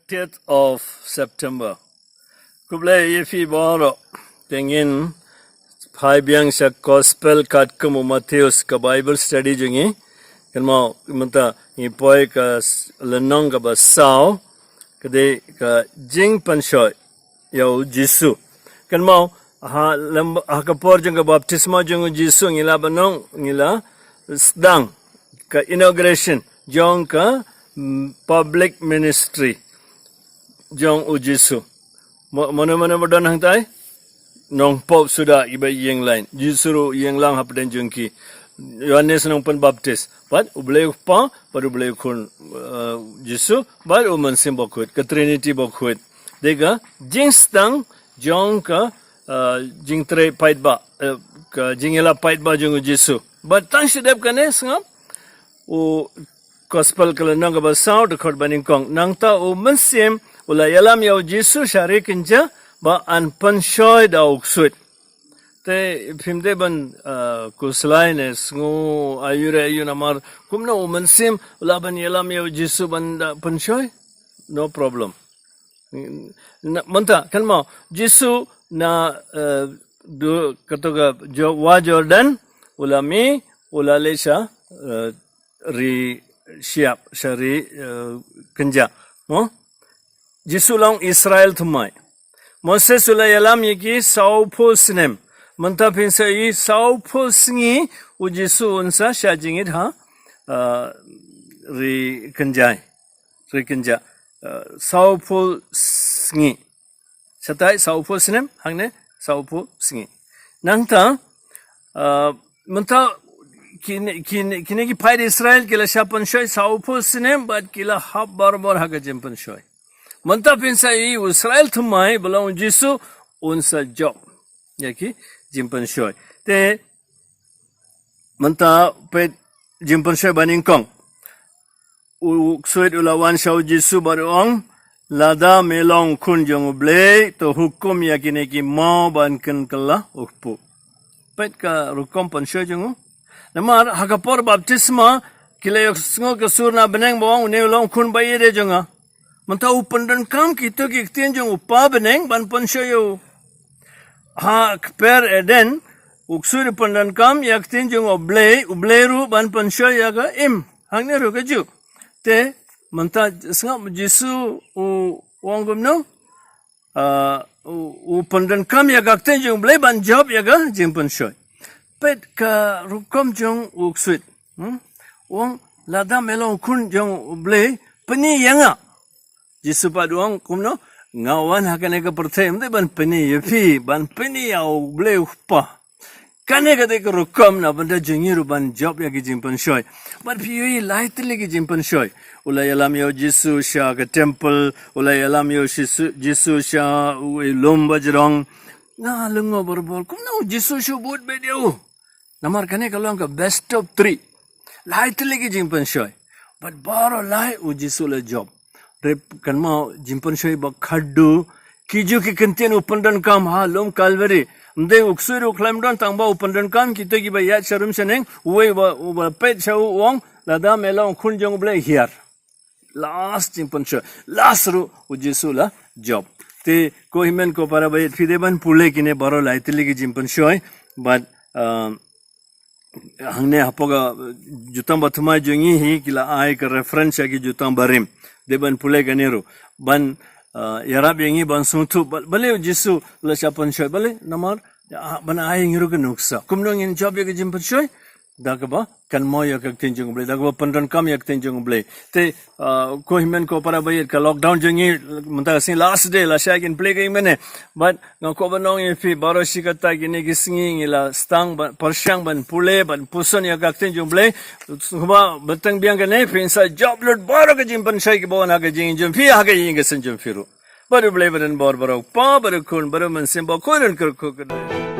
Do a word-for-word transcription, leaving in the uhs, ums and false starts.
Thirtieth of September. Khublei ïa phi baroh. Te ngin phai biang sha Gospel katkum u Mathaios, ka Bible study jong ngi. Kan mo mynta ngi poi ka s-, lynnong kaba saw, ka dei ka jingpynshoi ïa u Jisu. Kan mo ha lem-, ha ka por jong ka baptisma jong u Jisu ngi la ban ong, ngi la sdang ka inauguration jong ka, mm, public ministry jong u Jisu. Mo-, mano mano ba don hangtai? Nongpop suda iba ïeng lang. Jisu ruh ïeng lang hapdeng jong ki. Yohanes nongpynbaptis. Bad u Blei u Kpa, bad u Blei u Khun, uh, Jisu, bad u Mynsiem Bakhuid, ka Trinity bakhuid. Dei ka jingsdang jong ka, uh, jingtrei paidbah, uh, ka jingïalap paidbah jong u Jisu. Bad tang shadep kane sngap u Gospel ka lynnong kaba saw, dkhot banyngkong. Nangta u Mynsiem u la ïalam ïa u Jisu sha ri kynja ba yn pynshoi da u ksuid. Te phim dei ban, uh, khuslai ne sngew aiu re aiu namar kumno u Mynsiem u la ban ïalam ïa u Jisu ban da pynshoi? No problem. Na, mynta kan mo Jisu na, uh, du, kato ka Jo-, wa Jordan u la mih, u la leit sha, uh, ri shyiap, sha ri, eh, kynja. Mo? Jisu long Israel thymmai. Moses u la ïalam ïa ki sawphew snem. Mynta phin sa ïohi sawphew sngi u Jisu un sa shah jingit ha, eh, ri kynja. Ri kynja. Eh, sawphew sngi. Shatai sawphew snem, hangne sawphew sngi. Nangta, uh, mynta kine, kine, kine ki paid Israel ki la shah pynshoi sawphew snem bad ki la hap barabor ha ka jingpynshoi. Mynta phin sa ïohi u Israel thymmai ba long u Jisu un sa jop ïa ki jingpynshoi. Te mynta peit jingpynshoi banyngkong. U ksuid u la wan sha u Jisu bad u ong, lada me long khun jong u Blei, to hukum ïa kine ki maw ban kynkylla u kpu. Peit ka rukom pynshoi jong u. Namar ha ka por baptisma ki la ïohsngew ka sur na bneng ba ong, une u long khun ba ïeit jong nga. Mynta u pyndonkam kito ki ktien jong u Pa bneng ban pynshoi ïa u. Ha kper Eden u ksuid u pyndonkam ïa ktien jong u Blei, u Blei ruh ban pynshoi ïa ka im. Hangne ruh ka ju. Te mynta sngap Jisu u ong kumno? Ah, u, u pyndonkam ïa ka ktien jong u Blei ban jop ïa ka jingpynshoi. Peit ka rukom jong u ksuid. Hmm? U ong lada me long khun jong u Blei, pyni ïa nga. Jisu pat u ong kumno? Nga wan ha kane ka pyrthei ym dei ban pyni ïa phi, ban pyni ïa u Blei u Kpa. Kane ka dei ka rukom na bynta jong ngi ruh ban jop ïa ki jingpynshoi. Bad phi ïohi lai tylli ki jingpynshoi. U la ïalam ïa u Jisu sha ka temple, u la ïalam ïa u Jisu, Jisu sha u lum bajrong. Nga lyngngoh barabor kumno u Jisu shu bud beit ïa u. Namar kane ka long ka best of three. Lai tylli ki jingpynshoi. Bad baroh lai u Jisu la jop. Rep kan mo jingpynshoi ba khadduh. Ki ju ki kyntien u pyndonkam ha lum Kalbari. Ym dei u ksuid u khlem don tang ba u pyndonkam kito kiba ïaid sharum shaneng. Uwei uba, uba peit sha u u ong lada me long khun jong u Blei hiar. Last jingpynshoi. Last ruh u Jisu la jop. Te ko hynmen ko para ba ïeit phi dei ban pule kine baroh lai tylli ki jingpynshoi. Bad, um, hangne hapoh ka, uh, jutang ba thymmai jong ngi hi ki la ai ka reference ïa ki jutang barim. Dei ban pule kane ruh. Ban, uh, ïarap ïa ngi ban sngewthuh. Ba-, balei u Jisu la shah pynshoi. Balei namar, ah, ban ai ïa ngi ruh ka nuksa. Kumno ngin jop ïa ka jingpynshoi. Da kaba kynmaw ïa ka ktien jong u Blei. Da kaba pyndonkam ïa ka ktien jong u Blei. Te, uh, ko hynmen ko para ba ïeit ka lockdown jong ngi mynta ka sngi last day la shah kin plie ka ïing mane. Bad nga kwah ban ong ïa phi baroh shi katta kine ki sngi ngi la sdang ban pyrshang ban pule ban puson ïa ka ktien jong u Blei. Sngewbha ba tang biang kane phin sa jop lut baroh ka jingpynshoi kiba wan ha ka jingim jong phi ha ka ïing ka sem jong phi ruh. Bad u Blei ba don bor baroh, Kpa bad u Khun bad u Mynsiem Bakhuid un kyrkhu ka dei.